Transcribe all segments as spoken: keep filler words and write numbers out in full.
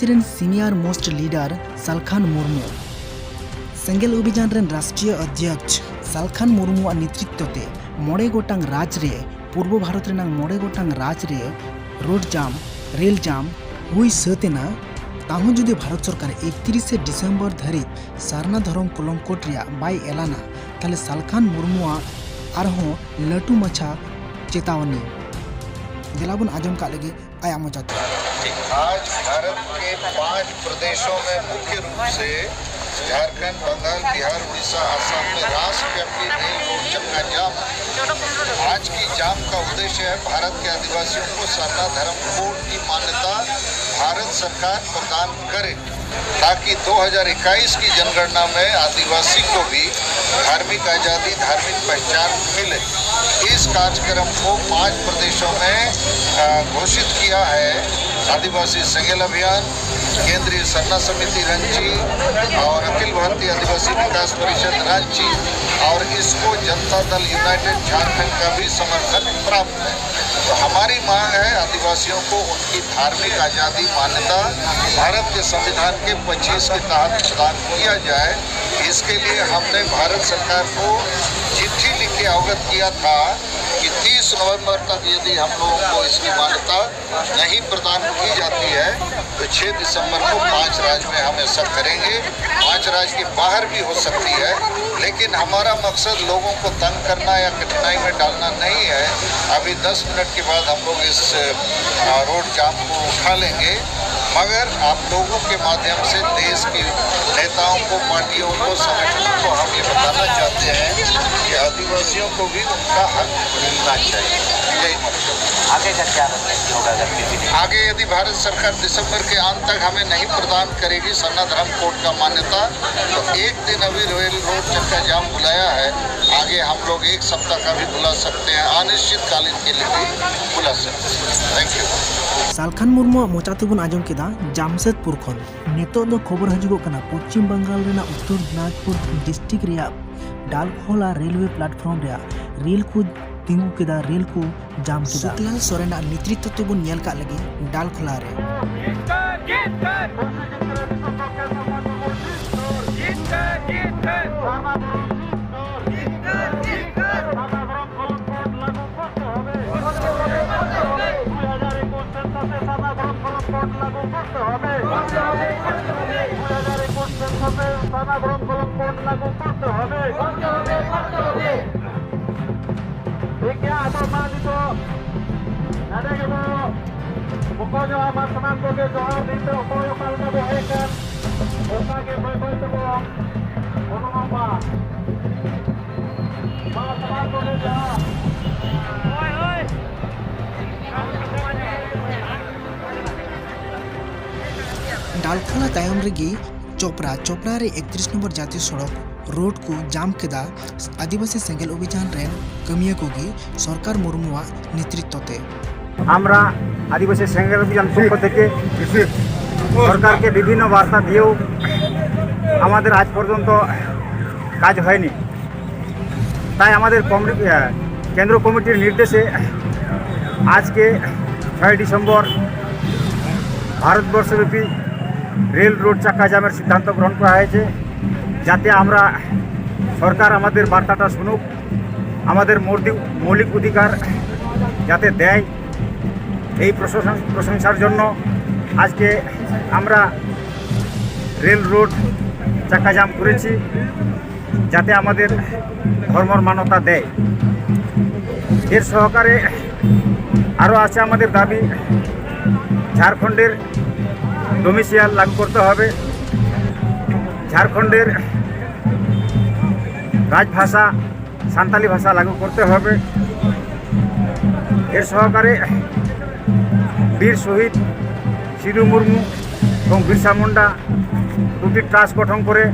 ᱟᱹᱫᱤᱵᱟᱹᱥᱤ ᱨᱮᱱ senior most leader Salkhan Murmu. ᱥᱮᱸᱜᱮᱞ ᱚᱵᱷᱤᱡᱟᱱ ᱨᱮᱱ ᱨᱟᱥᱴᱨᱤᱭᱚ ᱚᱫᱷᱭᱚᱠᱥ ᱥᱟᱞᱠᱷᱟᱱ ᱢᱩᱨᱢᱩᱣᱟᱜ ᱱᱮᱛᱨᱤᱛᱵ ᱛᱮ ᱢᱚᱬᱮ ᱜᱚᱴᱟᱝ ᱨᱟᱡᱽ ᱨᱮ ᱯᱩᱨᱵᱚ ᱵᱷᱟᱨᱚᱛ ᱨᱮᱱᱟᱜ ᱢᱚᱬᱮ ᱜᱚᱴᱟᱝ ᱨᱟᱡᱽ ᱨᱮ road jam, rail jam ᱦᱩᱭ ᱥᱟᱹᱛ ᱮᱱᱟ᱾ ᱛᱟᱦᱩᱸ ᱡᱩᱫᱤ ᱵᱷᱟᱨᱚᱛ ᱥᱚᱨᱠᱟᱨ ᱮᱠᱛᱤᱨᱤᱥᱮ ᱰᱤᱥᱮᱢᱵᱚᱨ ᱫᱷᱟᱹᱨᱤᱡ ᱥᱟᱨᱱᱟ ᱫᱷᱚᱨᱚᱢ ᱠᱚᱞᱚᱝᱠᱚᱴ ᱨᱮᱭᱟᱜ ᱵᱟᱭ ᱮᱞᱟᱱᱟ, ᱛᱟᱦᱞᱮ ᱥᱟᱞᱠᱷᱟᱱ ᱢᱩᱨᱢᱩᱣᱟᱜ ᱟᱨᱦᱚᱸ ᱞᱟᱹᱴᱩ ᱢᱟᱪᱷᱟ ᱪᱮᱛᱟᱣᱟᱱᱤ᱾ ᱫᱮᱞᱟ ᱵᱚᱱ ᱟᱸᱡᱚᱢ ᱠᱟᱜ ᱞᱮᱜᱮ ᱟᱭᱟᱜ ᱢᱚᱪᱟᱛᱮ᱾ आज भारत के पांच प्रदेशों में मुख्य रूप से झारखंड, बंगाल, बिहार, उड़ीसा, असम में राष्ट्रव्यापी रेल रोड चक्का जाम। आज की जाम का उद्देश्य है भारत के आदिवासियों को सरना धर्म कोड की मान्यता भारत सरकार प्रदान करे, ताकि दो हज़ार इक्कीस की जनगणना में आदिवासी को भी धार्मिक आजादी, धार्मिक पहचान मिले। इस कार्यक्रम को पांच प्रदेशों में अ, घोषित किया है। आदिवासी सेंगेल अभियान, केंद्रीय सरना समिति रांची और अखिल भारतीय आदिवासी विकास परिषद रांची, और इसको जनता दल यूनाइटेड झारखंड का भी समर्थन प्राप्त है। तो हमारी मांग है, आदिवासियों को उनकी धार्मिक आजादी मान्यता भारत के संविधान के पच्चीस के तहत प्रदान किया जाए। इसके लिए हमने भारत सरकार को चिट्ठी लिख के अवगत किया था कि तीस नवंबर तक यदि हम लोगों को इसकी मान्यता नहीं प्रदान की जाती है, तो छह दिसंबर को पांच राज्य में हम ऐसा करेंगे। पांच राज्य के बाहर भी हो सकती है, लेकिन हमारा मकसद लोगों को तंग करना या कठिनाई में डालना नहीं है। अभी दस मिनट के बाद हम लोग इस, अ, रोड जाम को उठा लेंगे, मगर आप लोगों के माध्यम से देश के नेताओं को, पार्टियों को, संगठनों को हम ये बताना चाहते हैं कि आदिवासियों को भी उनका हक मिलना चाहिए। आगे का क्या रणनीति होगा अगर पीपीडी? आगे यदि भारत सरकार दिसंबर के अंत तक हमें नहीं प्रदान करेगी सरना धर्म कोड का मान्यता, तो एक दिन अभी रेल रोड चक्का जाम बुलाया है, आगे हम लोग एक सप्ताह का भी बुला सकते हैं, अनिश्चितकालीन के लिए भी बुला सकते हैं। Thank you. ᱥᱟᱞᱠᱷᱟᱱ ᱢᱩᱨᱢᱩᱣᱟᱜ ᱢᱚᱪᱟ ᱛᱮᱵᱚᱱ ᱟᱸᱡᱚᱢ ᱠᱮᱫᱟ ᱡᱟᱢᱥᱮᱫᱽᱯᱩᱨ ᱠᱷᱚᱱ᱾ ᱱᱤᱛᱚᱜ ᱫᱚ ᱠᱷᱚᱵᱚᱨ ᱦᱤᱡᱩᱜᱚᱜ ᱠᱟᱱᱟ ᱯᱚᱪᱷᱤᱢ ᱵᱟᱝᱜᱟᱞ ᱨᱮᱱᱟᱜ ᱩᱛᱛᱚᱨ ᱫᱤᱱᱟᱡᱽᱯᱩᱨ ᱰᱤᱥᱴᱨᱤᱠᱴ ᱨᱮᱭᱟᱜ ᱰᱟᱞᱠᱷᱳᱞᱟ ᱨᱮᱞᱣᱮ ᱯᱞᱟᱴᱯᱷᱚᱨᱢ ᱨᱮᱭᱟᱜ ᱨᱮᱞ ᱠᱚ ᱛᱤᱸᱜᱩ ᱠᱮᱫᱟ, ᱨᱮᱞ ᱠᱚ ᱡᱟᱢ ᱠᱮᱫᱟ᱾ ᱥᱩᱠᱞᱟᱞ ᱥᱚᱨᱮᱱᱟᱜ ᱱᱮᱛᱨᱤᱛᱵ ᱛᱮᱵᱚᱱ ᱧᱮᱞ ᱠᱟᱜ ᱞᱟᱹᱜᱤᱫ ᱰᱟᱞᱠᱷᱳᱞᱟ ᱨᱮ᱾ ᱴᱷᱤᱠ ᱜᱮᱭᱟ, ᱟᱫᱚ ᱢᱟ ᱱᱤᱛᱚᱜ ᱱᱚᱰᱮ ᱜᱮᱵᱚ ᱵᱚᱠᱚᱧᱚᱜᱼᱟ᱾ ᱢᱟ ᱥᱟᱱᱟᱢ ᱠᱚᱜᱮ ᱡᱚᱦᱟᱨ᱾ ᱱᱤᱛᱚᱜ ᱚᱠᱚᱭ ᱚᱠᱟ ᱞᱮᱠᱟ ᱵᱚ ᱦᱮᱡ ᱟᱠᱟᱱ, ᱚᱱᱠᱟ ᱜᱮ ᱵᱟᱹᱭ ᱵᱟᱹᱭ ᱛᱮᱵᱚ ᱩᱰᱩᱝᱚᱜ ᱢᱟ᱾ ᱢᱟ ᱥᱟᱱᱟᱢ ᱠᱚᱜᱮ ᱡᱚᱦᱟᱨ᱾ ᱰᱟᱞᱠᱷᱳᱞᱟ ᱛᱟᱭᱚᱢ ᱨᱮᱜᱮ ᱪᱚᱯᱨᱟ, ᱪᱚᱯᱨᱟ ᱨᱮ ᱮᱠᱛᱨᱤᱥ ᱱᱚᱢᱵᱚᱨ ᱡᱟᱹᱛᱤᱭᱚ ᱥᱚᱲᱚᱠ ᱨᱳᱰ ᱠᱚ ᱡᱟᱢ ᱠᱮᱫᱟ᱾ ᱟᱹᱫᱤᱵᱟᱹᱥᱤ ᱥᱮᱸᱜᱮᱞ ᱚᱵᱷᱤᱡᱟᱱ ᱨᱮᱱ ᱠᱟᱹᱢᱤᱭᱟᱹ ᱠᱚᱜᱮ ᱥᱚᱨᱠᱟᱨ ᱢᱩᱨᱢᱩᱣᱟᱜ ᱱᱮᱛᱨᱤᱛᱵ ᱛᱮ᱾ আমরা আদিবাসী সেঙ্গেল অভিযান পক্ষ থেকে সরকারকে বিভিন্ন বার্তা দিয়েও আমাদের আজ পর্যন্ত কাজ হয়নি। তাই আমাদের কমিটি আহ, কেন্দ্র কমিটির নির্দেশে আজকে ছয় ডিসেম্বর ভারতবর্ষব্যাপী রেল রোড চাক্কা জামের সিদ্ধান্ত গ্রহণ করা হয়েছে, যাতে আমরা সরকার আমাদের বার্তাটা শুনুক, আমাদের মৌলিক মৌলিক অধিকার যাতে দেয়। এই প্রশংসা প্রশংসার জন্য আজকে আমরা রেল রোড চাক্কা জাম করেছি, যাতে আমাদের ধর্মর মান্যতা দেয়। এর সহকারে আরও আছে আমাদের দাবি, ঝাড়খণ্ডের ডোমিসিয়াল লাগু করতে হবে, ঝাড়খণ্ডের রাজভাষা সান্তালি ভাষা লাগু করতে হবে। এর সহকারে বীর শহীদ সিধু মুর্মু এবং বিরসা মুন্ডা দুটি ট্রাস্ট গঠন করে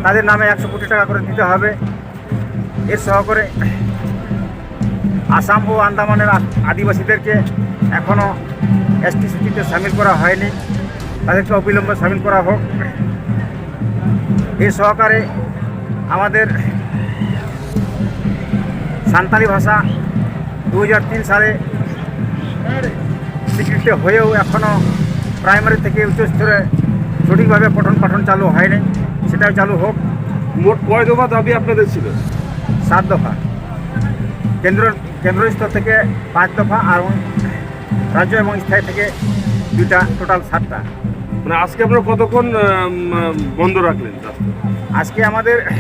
তাদের নামে একশো কোটি টাকা করে দিতে হবে। এর সহকারে আসাম ও আন্দামানের আ- আদিবাসীদেরকে এখনও এসটি সূচিতে সামিল করা হয়নি, তাদেরকে অবিলম্বে সামিল করা হোক। এর সহকারে আমাদের সান্তালি ভাষা দু হাজার তিন সালে স্বীকৃত হয়েও এখনও প্রাইমারি থেকে উচ্চ স্তরে সঠিকভাবে পঠন পাঠন চালু হয়নি, সেটাও চালু হোক। মোট কয় দফা দাবি আপনাদের ছিল? সাত দফা, কেন্দ্র কেন্দ্র স্তর থেকে পাঁচ দফা আর রাজ্য এবং স্থায়ী থেকে দুইটা, টোটাল সাতটা। মানে আজকে আপনারা কতক্ষণ আম, বন্ধ রাখলেন রাস্তা? আজকে আমাদের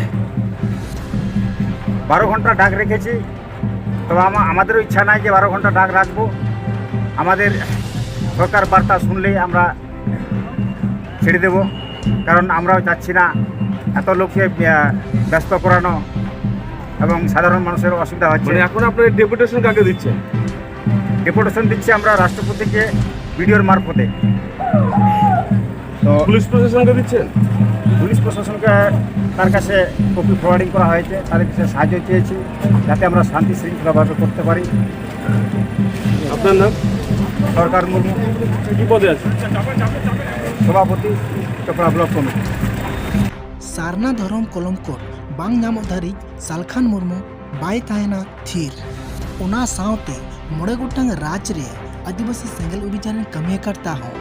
বারো ঘন্টা ডাক রেখেছি। তবে আমা- আমাদেরও ইচ্ছা নাই যে বারো ঘন্টা ডাক রাখবো। আমাদের সরকার বার্তা শুনলেই আমরা ছেড়ে দেব, কারণ আমরাও চাচ্ছি না এত লোককে আহ, ব্যস্ত করানো এবং সাধারণ মানুষের অসুবিধা হচ্ছে। মানে এখন আপনারা ডেপুটেশন কাকে দিচ্ছেন? ডেপুটেশন দিচ্ছি আমরা রাষ্ট্রপতিকে বিডিওর মারফতে। তো পুলিশ প্রশাসনকে দিচ্ছেন? পুলিশ প্রশাসনকে তার কাছে কপি ফরওয়ার্ডিং করা হয়েছে, তাদের কাছে সাহায্য চেয়েছি যাতে আমরা শান্তি শৃঙ্খলাভাবে করতে পারি। আপনার নাম? সরকার মুর্মু, কি পদে আছেন? সভাপতি, চোপড়া ব্লক কমিটি। ᱥᱟᱨᱱᱟ ᱫᱷᱚᱨᱚᱢ ᱠᱚᱞᱚᱢᱠᱚᱨ ᱵᱟᱝ ᱧᱟᱢᱚᱜ ᱫᱷᱟᱹᱨᱤᱡ ᱥᱟᱞᱠᱷᱟᱱ ᱢᱩᱨᱢᱩ ᱵᱟᱭ ᱛᱟᱦᱮᱱᱟ ᱛᱷᱤᱨ᱾ ᱚᱱᱟ ᱥᱟᱶᱛᱮ ᱢᱚᱬᱮ ᱜᱚᱴᱟᱝ ᱨᱟᱡᱽ ᱨᱮ ᱟᱹᱫᱤᱵᱟᱹᱥᱤ ᱥᱮᱸᱜᱮᱞ ᱚᱵᱷᱤᱡᱟᱱ ᱨᱮᱱ ᱠᱟᱹᱢᱤᱭᱟᱹᱠᱟᱨ ᱛᱟᱦᱚᱸ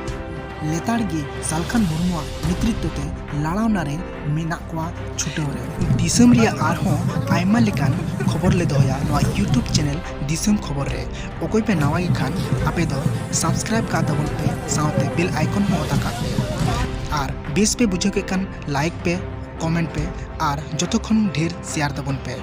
ᱞᱮᱛᱟᱲ ᱜᱮ ᱥᱟᱞᱠᱷᱟᱱ ᱢᱩᱨᱢᱩᱣᱟᱜ ᱱᱮᱛᱨᱤᱛᱵ ᱛᱮ ᱞᱟᱲᱟᱣᱱᱟ ᱨᱮ ᱢᱮᱱᱟᱜ ᱠᱚᱣᱟ ᱪᱷᱩᱴᱟᱹᱣ ᱨᱮ᱾ ᱫᱤᱥᱚᱢ ᱨᱮᱭᱟᱜ ᱟᱨᱦᱚᱸ ᱟᱭᱢᱟ ᱞᱮᱠᱟᱱ ᱠᱷᱚᱵᱚᱨ ᱞᱮ ᱫᱚᱦᱚᱭᱟ ᱱᱚᱣᱟ YouTube ᱪᱮᱱᱮᱞ ᱫᱤᱥᱚᱢ ᱠᱷᱚᱵᱚᱨ ᱨᱮ᱾ ᱚᱠᱚᱭ ᱯᱮ ᱱᱟᱣᱟ ᱜᱮ ᱠᱷᱟᱱ ᱟᱯᱮ ᱫᱚ ᱥᱟᱵᱥᱠᱨᱟᱭᱤᱵ ᱠᱟᱜ ᱛᱟᱵᱚᱱ ᱯᱮ, ᱥᱟᱶᱛᱮ ᱵᱮᱞ ᱟᱭᱠᱚᱱ ᱦᱚᱸ ᱚᱛᱟ ᱠᱟᱜ ᱯᱮ᱾ ᱟᱨ ᱵᱮᱥ ᱯᱮ ᱵᱩᱡᱷᱟᱹᱣ ᱠᱮᱫ ᱠᱷᱟᱱ ᱞᱟᱭᱤᱠ ᱯᱮ, ᱠᱚᱢᱮᱱᱴ ᱯᱮ, ᱟᱨ ᱡᱚᱛᱚ ᱠᱷᱚᱱ ᱰᱷᱮᱨ ᱥᱮᱭᱟᱨ ᱛᱟᱵᱚᱱ ᱯᱮ᱾